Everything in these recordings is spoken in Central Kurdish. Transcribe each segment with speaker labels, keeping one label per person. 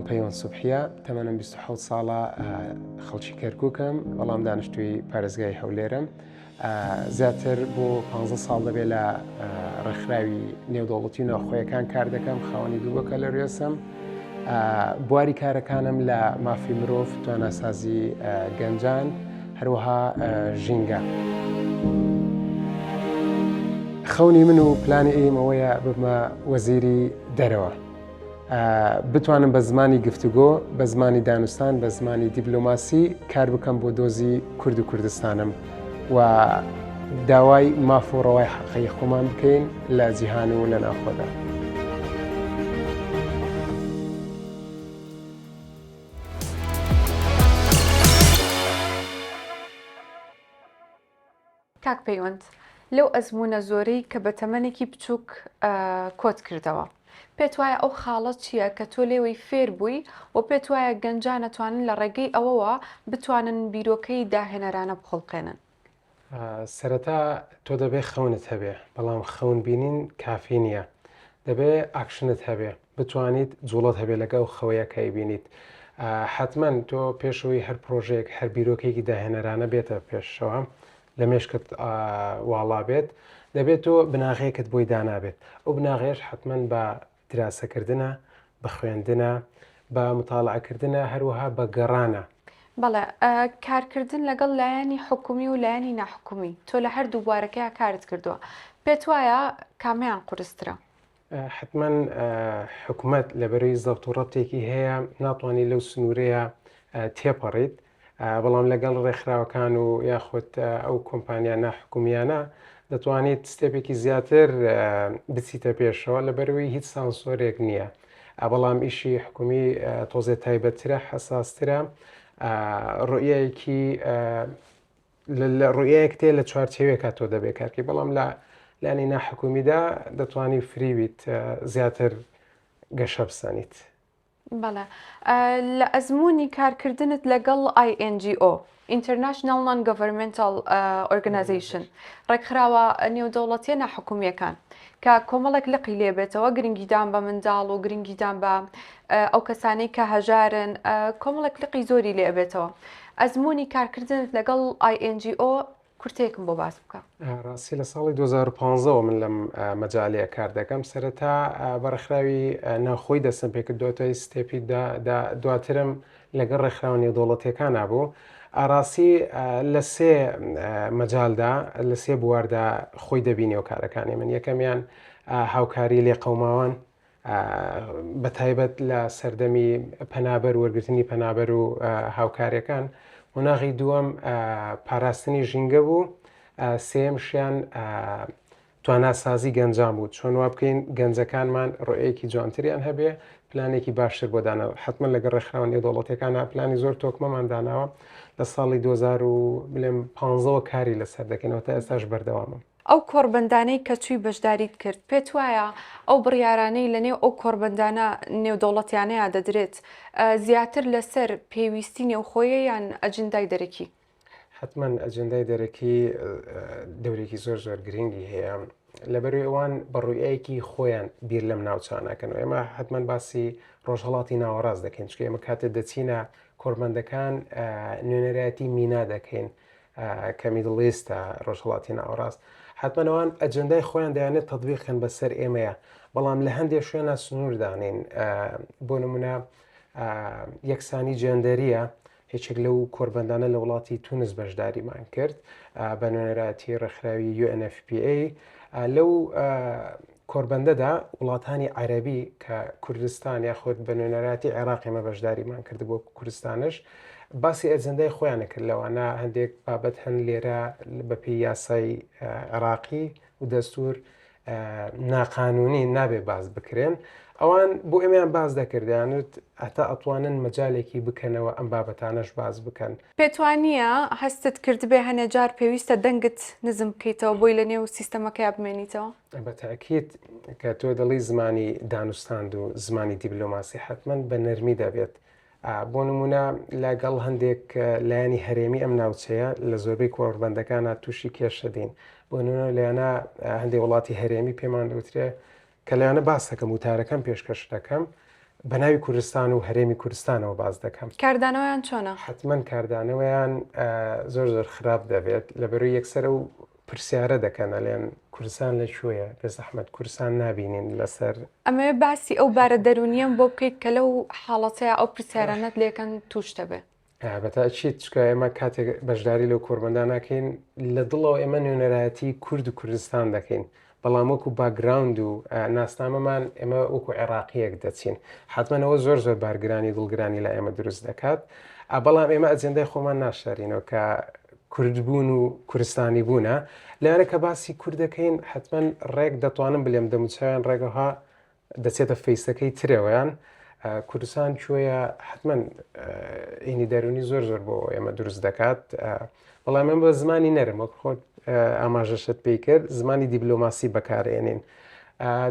Speaker 1: ناوم پەیوەند سوبحیە، تەمەنم 27 ساڵە، خەڵکی کەرکوکم، بەڵام دانیشتووی پارێزگای هەولێرم. زیاتر بۆ 15 ساڵ دەبێت لە ڕێکخراوی نێودەوڵەتی و ناوخۆیەکان کار دەکەم، خاوەنی دوو بەکەلەریۆسم. بواری کارەکانم لە مافی مرۆڤ، تواناسازی گەنجان، هەروەها ژینگە. خەونی من و پلانی ئیم ئەوەیە ببمە وەزیری دەرەوە. بتوانم بە زمانی گفتوگۆ، بە زمانی دانوستان، بە زمانی دیبلۆماسی کار بکەم بۆ دۆزی کورد و کوردستانم و داوای ماف و ڕەوای حەقی خۆمان بکەین لە جیهان و لە ناوخۆدا.
Speaker 2: کاک پەیوەند، لەو ئەزموونە زۆرەی کە بە تەمەنێکی بچووک کۆت کردەوە، پێت وایە ئەو خاڵە چییە کە تۆ لێوەی فێر بووی و پێت وایە گەنجان ئەتوانن لە ڕێگەی ئەوەوە بتوانن بیرۆکەی داهێنەرانە بخوڵقێنن؟
Speaker 1: سەرەتا تۆ دەبێ خەونت هەبێ، بەڵام خەون بینین کافی نییە، دەبێ ئاکشنت هەبێ، بتوانیت جوڵەت هەبێ لەگە ئەو خەوەیە کە ئەیبینیت. حەتمەن تۆ پێشەوەی هەر پرۆژەیەک هەر بیرۆکەیەکی داهێنەرانە بێتە پێشەوە لە مێشکت واڵا بێت دەبێت تۆ بناغەیەکت بۆی دانابێت ئەو بناغەیەش حەتمەن بە دراسەکردنە بە خوێندنە بە متاڵعەکردنە هەروەها بە گەڕانە.
Speaker 2: بەڵێ کارکردن لەگەڵ لایەنی حکومی و لایەنی ناحکومی تۆ لە هەردوو بوارەکەیا کارت کردووە پێت وایە کامیان قورسترە؟
Speaker 1: حەتمەن حکومەت لەبەرەی زەبت و ڕەبتێکی هەیە ناتوانانی لەو سنوورەیە تێپەڕیت بەڵام لەگەڵ ڕێکخراوەکان و یاخود ئەو کۆمپانیا ناحکومیانە دەتوانیت step ێکی زیاتر بچیتە پێشەوە لەبەرەوەی هیچ سانسۆرێک نییە بەڵام ئیشی حکومی تۆزێ تایبەتترە حەساسترە ڕوئیەکی لە ڕوئیایەک تێ لە چوارچێوێکا تۆ دەبێ کارکەی بەڵام لە لانی ناحکومیدا دەتوانی free بیت زیاتر گەشە بسەنیت.
Speaker 2: بەڵێ لە ئەزموونی کارکردنت لەگەڵ INGO، International Non-Governmental Organization، ڕێکخراوە نێودەوڵەتیە ناحکومیەکان کە کۆمەڵێک لقی لێبێتەوە گرنگیدان بە منداڵ و گرنگیدان بە ئەو کەسانەی کە هەژارن کۆمەڵێک لقی زۆری لێ ئەبێتەوە ئەزموونی کارکردنت لەگەڵ INGO کورتەیەکم بۆ باس بکە.
Speaker 1: ڕاستی لە ساڵی 2015ەوە من لەم مەجالەیە کار دەکەم سەرەتا بە ڕێکخراوی ناوخۆی دەستم پێکرد دواتای step ی دواترم لەگەڵ ڕێکخراوە نێودەوڵەتیەکانا بوو ئاڕاستی لە سێ مەجالدا لە سێ بواردا خۆی دەبینیەوە کارەکانی من یەکەمیان هاوکاری لێقەوماوان بە تایبەت لە سەردەمی پەنابەر وەرگرتنی پەنابەر و هاوکاریەکان قۆناغی دووەم پاراستنی ژینگە بوو سێمشیان تواناسازی گەنجان بوو چۆن وا بکەین گەنجەکانمان ڕۆیەکی جوانتریان هەبێ پلانێکی باشتر بۆ داناوە حتمما لەگەڵ ڕێکخراوە نێودەوڵەتیەکانە پلانی زۆر تۆکمەمان داناوە لە ساڵی 2000 و بلێم 15ەوە کاری لەسەر دەکەینەوە تا ئێستاش بەردەوامم.
Speaker 2: ئەو کۆڕبەندانەی کە چووی بەشداریت کرد، پێت وایە ئەو بڕیارانەی لەنێو ئەو کۆڕبەندانە نێودەوڵەتیانەیا دەدرێت زیاتر لەسەر پێویستی نێوخۆیە یان ئەجندای دەرەکی؟
Speaker 1: حەتمەن ئەجندای دەرەکی دەورێکی زۆر زۆر گرنگی هەیە لەبەروی ئەوان بە ڕوئیایەکی خۆیان بیر لەم ناوچانەکەن و ئێمە حەتمەن باسی ڕۆژهەڵاتی ناوەڕاست دەکەین چونکە ئێمە کاتێ دەچینە کۆڕبەندەکان نوێنەرایەتی مینا دەکەین کە Middle East ە ڕۆژهەڵاتی ناوەڕاست حتمما ئەوان ئەجندای خۆیان دەیانێت تەطبیقن بەسەر ئێمەیە بەڵام لە هەندێک شوێنە سنووردانین بۆ نمونە یەکسانی جێندەریە یەکێک لەو کۆربەندانە لە وڵاتی تونس بەشداریمان کرد بە نوێنەرایەتی ڕێکخراوی UNFPA لەو کۆربەندەدا وڵاتانی عەربی کە کوردستان یاخود بە نوێنەرایەتی عێراق ئێمە بەشداریمان کرد بۆ کوردستانش باسی ئەجندای خۆیانە کرد لەوانە هەندێک بابەت هەن لێرە بەپێی یاسای عێراقی و دەستور ناقانونی نابێ باس بکرێن ئەوان بۆ ئێمەیان باس دەکردیانوت هەتا ئەتوانن مەجالێکی بکەنەوە ئەم بابەتانەش باس بکەن.
Speaker 2: پێتوانییە هەستت کردبێ هەنێ جار پێویستە دەنگت نزم بکەیتەوە بۆی لە نێو سیستەمەکەیا بمێنیتەوە؟
Speaker 1: بە تەئکید کە تۆ دەڵێی زمانی دانوستاند و زمانی دیبلۆماسی حەتمەن بە نەرمی دەبێت بۆ نمونە لەگەڵ هەندێک لایەنی هەرێمی ئەم ناوچەیە لە زۆربەی کۆڕبەندەکانە تووشی کێشە دین بۆ نمونە لایەنە هەندێک وڵاتی هەرێمی پێمان دەوترێ کە لایەنە باس دەکەم وتارەکەم پێشکەش دەکەم. بە ناوی کوردستان و هەرێمی کوردستانەوە باس دەکەم.
Speaker 2: کاردانەوەیان چۆنە؟
Speaker 1: حەتمەن کاردانەوەیان زۆر زۆر خراپ دەبێت، لەبەرەوەی یەکسەر ئەو پرسیارە دەکەن ئەلێن کوردستان لە کوێیە؟ بێزەحمەت کوردستان نابینین لەسەر.
Speaker 2: ئەمەوێ باسی ئەو بارە دەروونیەم بۆ بکەیت کە لەو حاڵەتەیا ئەو پرسیارانەت لێکەن تووشت دەبێ.
Speaker 1: بەتاکید چونکە ئێمە کاتێک بەشداری لەو کۆربەندا ناکەین لە دڵەوە ئێمە نوێنەرایەتی کورد و کوردستان دەکەین بەڵام وەکو باکگراوند و ناسنامەمان ئێمە وەکو عێراقیەک دەچین حتممەوە زۆر زۆر بارگرانی دڵگرانی لە ئێمە دروست دەکات بەڵام ئێمە ئەجندای خۆمان ناشارینەوە کە کوردبوون و کوردستانی بوونە لەوانە کە باسی کوردەکەین حتمما ڕێک دەتوانم بلێم دەموچاویان ڕێگەها دەچێتە فەیسەکەی ترەوەیان کوردستان کوێیە حتمما ئینی دەرونی زۆر زۆر بۆ ئێمە دروست دەکات بەڵام ئەم بە زمانی نەرم وەک خۆت ئاماژەشت پێی کرد زمانی دیبلۆماسی بەکارێنین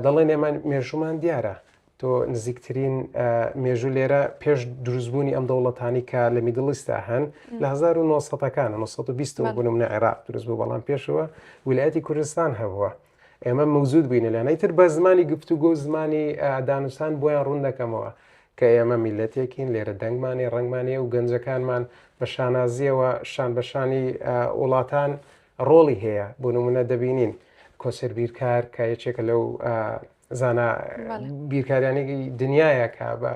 Speaker 1: دەڵێن ئێمە مێژومان دیارە تۆ نزیکترین مێژوو لێرە پێش دروستبوونی ئەم دەوڵەتانی کە لە Middle East دا هەن لە 1970ەکان 1920 بوون منە عێراق دروست بوو بەڵام پێشەوە ویلایەتی کوردستان هەبووە ئێمە مەوجود بووینە لایان ئیتر بە زمانی گفتوگۆ و زمانی دانوستان بۆیان ڕوون دەکەمەوە کە ئێمە میلەتێکین لێرە دەنگمانی ڕەنگمانی و گەنجەکانمان بە شانازیەوە شان بە شانی وڵاتان ڕۆڵی هەیە بۆ نمونە دەبینین کۆسەر بیرکار کە یەکێکە لەو زانا بیرکاریانی دنیاە کە بە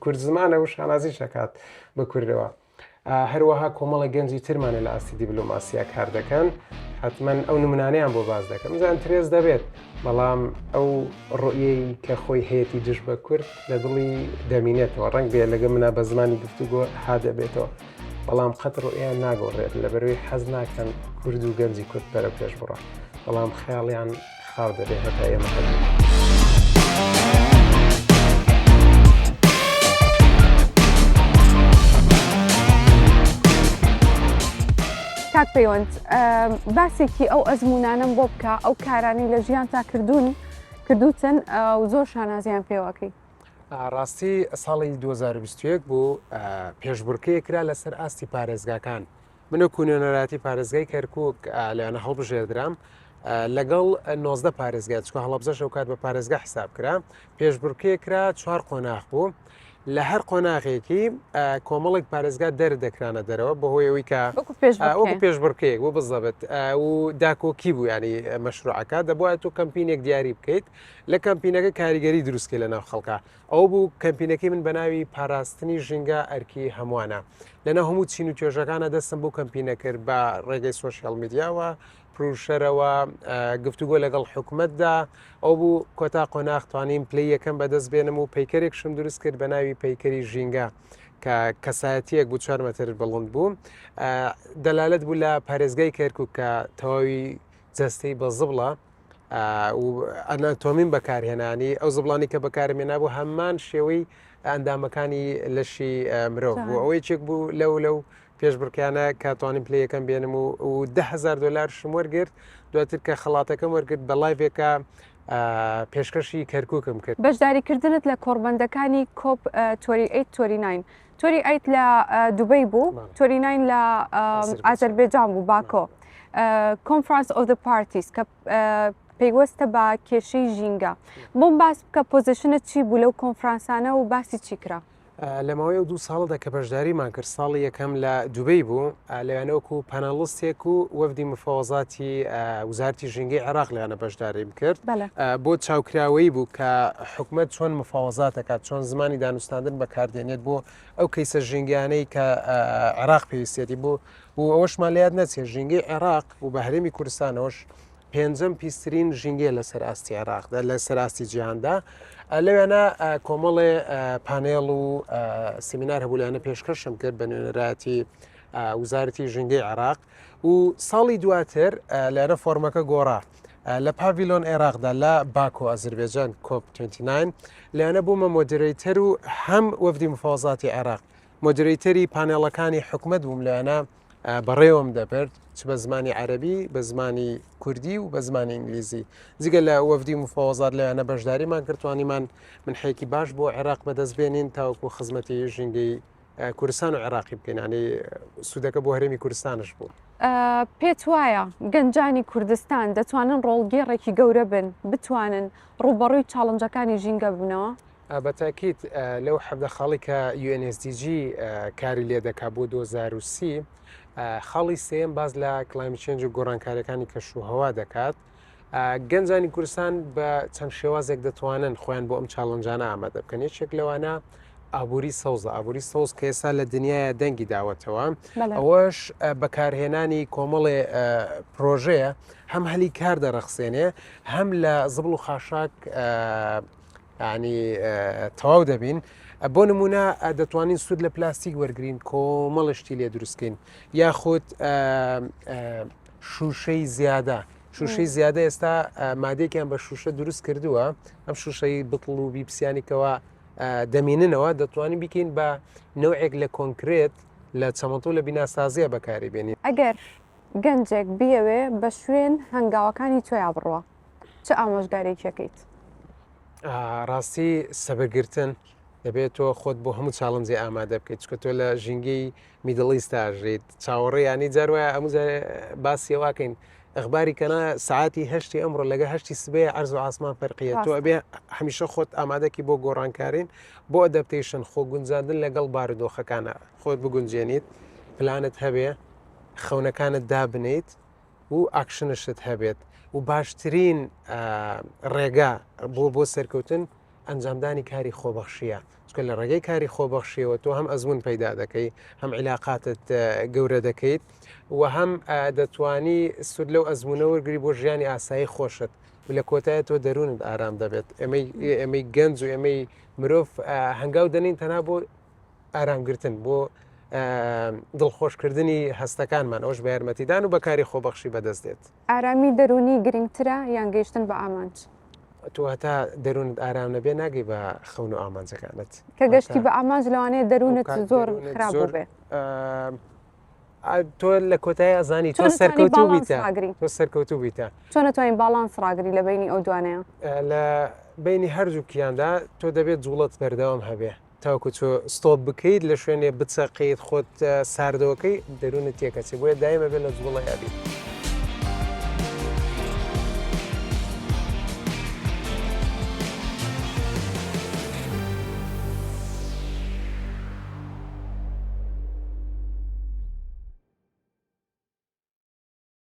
Speaker 1: کورد زمانە و شانازیش دەکات بە کوردەوە. هەروەها کۆمەڵە گەنجی ترمانە لە ئاستی دیبلۆماسیا کار دەکەن حتمما ئەو نمونانیان بۆ باز دەکەم زان ترێز دەبێت بەڵام ئەو ڕۆیەی کە خۆی هەیەی دژ بە کورد لە دڵی دەمینێتەوە ڕنگ بێ لەگە منە بە زمانی گفتوگۆ ها دەبێتەوە بەڵام قەت ڕۆیان ناگۆڕێت لە بەروی حەز ناکەن کورد و گەنجی کورد بەرەو پێش بڕە بەڵام خەیاڵیان خاو دەبێ هەتا ئێمە هەبین.
Speaker 2: کاک پەیوەند باسێکی ئەو ئەزمونانم بۆ بکە ئەو کارانەی لە ژیان تا کردوون کردوتن و زۆر شانازیان پێوەکەی
Speaker 1: ڕاستی ساڵی 2021 بوو پێشبڕکێ کرا لەسەر ئاستی پارێزگاکان من وەکو نوێنەرایەتی پارێزگای کەرکک لەوانە هەڵبژێردرام لەگەڵ 19 پارێزگا چکە هەڵبزەش ئەو کات بە پارێزگا حساب کرا پێشبڕکێ کرا چوار قۆناغ بوو لە هەر قۆناغێکی کۆمەڵێک پارێزگا دەردەکرانە دەرەوە بەهۆی ئەوەی کە وەکو پێشبڕکێک بۆ بزەبت و داکۆکی بوو ینی مەشروعەکە دەبووە تۆ کەمپینێک دیاری بکەیت لە کەمپینەکە کاریگەری دروستکە لە ناو خەڵکە ئەوە بوو کەمپینەکەی من بە ناوی پاراستنی ژینگە ئەرکی هەمووانە. لەناو هەموو چین و توێژەکانە دەستم بۆ کەمپینە کرد بە ڕێگەی سۆشیال میدیاوە، پروشەرەوە، گفتوگۆ لەگەڵ حکومەتدا. ئەو بوو کۆتا قۆناغ توانیم پلەی یەکەم بەدەست بێنم و پەیکەرێکشم دروست کرد بە ناوی پەیکەری ژینگە کە کەسایەتیەک بوو چوار مەتر بڵند بوو. دەلالەت بوو لە پارێزگای کەرکوک کە تەواوی جەستەی بە زبڵە. و ئەناتۆمیم بەکارهێنانی ئەو زبڵانی کە بەکارم هێنابوو هەمان شێوەی ئەندامەکانی لەشی مرۆڤ بوو ئەوەی چێک بوو لەو لەو پێشبڕکیانە کە توانیم پلەی یەکەم بێنم و 10هزار دلارشم وەرگرت دواتر کە خەڵاتەکەم وەرگرت بە live ێکە پێشکەشی کەرکووکم کرد.
Speaker 2: بەشداریکردنت لە کۆڕبەندەکانی COP 28 29 28 لە دوبەی بوو 29 لە ئازەربێجان بوو باکۆ Conference of the Parties کە پەیوەستە بە کێشەی ژینگە بۆم باس بکە position ت چی بوو لەو کۆنفرانسانە و باسی چی کرا؟
Speaker 1: لە ماوەی ئەو دوو ساڵەدا کە بەشداریمان کرد ساڵی یەکەم لە دوبەی بوو لەوانە وەکو panelist ێک و وەفدی مفاوەزاتی وزارتی ژینگەی عێراق لەوانە بەشداریم کرد بۆ چاوکراوەیی بوو کە حکومەت چۆن مفاوەزات دەکات چۆن زمانی دانوستاندن بەکاردێنێت بۆ ئەو کەیسە ژینگانەی کە عێراق پێویستێتی بۆ و ئەوەشمان لە یاد نەچێت ژینگەی عێراق و بە هەرێمی کوردستانەوەش پێنجەم پیسترین ژینگەیە لەسەر ئاستی عێراقدا لەسەر ئاستی جیهاندا لەوێنە کۆمەڵێ پانێڵ و سیمینار هەبوو لەوانە پێشکەشم کرد بە نوێنەرایەتی وزارەتی ژینگەی عێراق و ساڵی دواتر لێرە فۆرمەکە گۆڕا لە pavilion عێراقدا لە باکۆ ئەزربێجان COP 29 لەوانە بوومە moderator و هەم وەفدی مفاوەزاتی عێراق moderator ی پانێڵەکانی حکومت بووم لەوانە بەڕێوەم دەبرد چ بە زمانی عەربی بە زمانی کوردی و بە زمانی ئینگلیزی جگە لە وەفدی مفاوەزات لەوانە بەشداریمان کردوانیمان من حێکی باش بۆ عێراق بەدەست بێنین تاوەکو خزمەتی ژینگەی کوردستان و عێراقی بکەین ینی سوودەکە بۆ هەرێمی کوردستانش بوو.
Speaker 2: پێت وایە گەنجانی کوردستان دەتوانن ڕۆڵگێڕێکی گەورە بن بتوانن ڕووبەڕووی challenge ەکانی ژینگە ببنەوە؟
Speaker 1: بە تاکید لەو 17 خاڵی کە UNSDG کاری لێ دەکا بۆ 2030 خاڵی سێم باز لە climate change و گۆڕانکاریەکانی کەش و هەوا دەکات. گەنجانی کوردستان بە چەند شێوازێک دەتوانن خۆیان بۆ ئەم challenge انە ئامادە بکەن یەکێک لەوانە ئابووری سەوزە ئابووری سەوز کە ئێستا لە دنیاە دەنگی داوەتەوە ئەوەش بەکارهێنانی کۆمەڵێ پرۆژەیە هەم هەلی کار دەڕەخسێنێ هەم لە زبڵ و خاشاک ینی تەواو دەبین بۆ نمونە دەتوانین سوود لە پلاستیک وەرگین کۆمەڵە شتی لێ دروستکەین یاخود شوشەی زیادە شوشەی زیادە ئێستا مادێکیان بە شوشە دروست کردووە ئەم شوشەی بتڵ و بیپسیانیکەوە دەمیننەوە دەتوانین بیکەین بە نەوعێک لە کۆنکرێت لە چەمەنتۆ لە بیناسازیە بەکاری بێنین.
Speaker 2: ئەگەر گەنجێک بیەوێ بە شوێن هەنگاوەکانی تۆیا بڕوا چ ئامۆژگاریەکی ئەکەیت؟
Speaker 1: ڕاستی سەبرگرتن دەبێت تۆ خۆت بۆ هەموو challenge ێ ئامادە بکەیت چکە تۆ لە ژینگەی Middle East ئاژیت چاوەڕێ ینی جار وایە هەموو جارێ باسی ئەوەکەین ئەخباری کەنا سعاتی هەشتی ئەمڕۆ لەگە هەشتی سبەیە عەرز و ئاسمان فەرقیە تۆ ئەبێ هەمیشە خۆت ئامادەکی بۆ گۆڕانکارین بۆ adaptation خۆ گونجاندن لەگەڵ بارودۆخەکانە خۆت بگونجێنیت پلانت هەبێ خەونەکانت دابنیت و ئاکشنشت هەبێت و باشترین ڕێگا بۆ بۆ سەرکەوتن ئەنجامدانی کاری خۆبەخشیە چونکە لە ڕێگەی کاری خۆبەخشیەوە تۆ هەم ئەزمون پەیدا دەکەی هەم عیلاقاتت گەورە دەکەیت و هەم دەتوانی سود لەو ئەزمونە وەرگری بۆ ژیانی ئاسایی خۆشت و لە کۆتایە تۆ دەروونت ئارام دەبێت ئێمەی ئێمەی گەنج و ئێمەی مرۆڤ هەنگاو دەنین تەنها بۆ ئارامگرتن بۆ دڵخۆشکردنی هەستەکانمان ئەوش بە یارمەتیدان و بەکاری خۆبەخشی بەدەست دێت.
Speaker 2: ئارامی دەروونی گرنگترە یان گەیشتن بە ئامانج؟
Speaker 1: تۆ هەتا دەروونت ئارام نەبێ ناگەی بە خەون و ئامانجەکانت.
Speaker 2: کە گەشتی بە ئامانج لەوانەیە دەروونت زۆر خراپ بووبێ.
Speaker 1: تۆ لە کۆتایی ئەزانی تۆ سەرکەوتوو بیتە تۆ سەرکەوتوو بیتە.
Speaker 2: چۆن ئەتوانین باڵانس ڕاگری لە بەینی ئەو دوانەیە؟
Speaker 1: لە بەینی هەردووکیاندا تۆ دەبێت جوڵەت بەردەوام هەبێ. تاوەکو تۆ stop بکەیت لە شوێنێ بچەقیت خۆت ساردەوەکەی دەروونت تێکەچێ بۆیە دایمە بێت لە جوڵەیا بیت.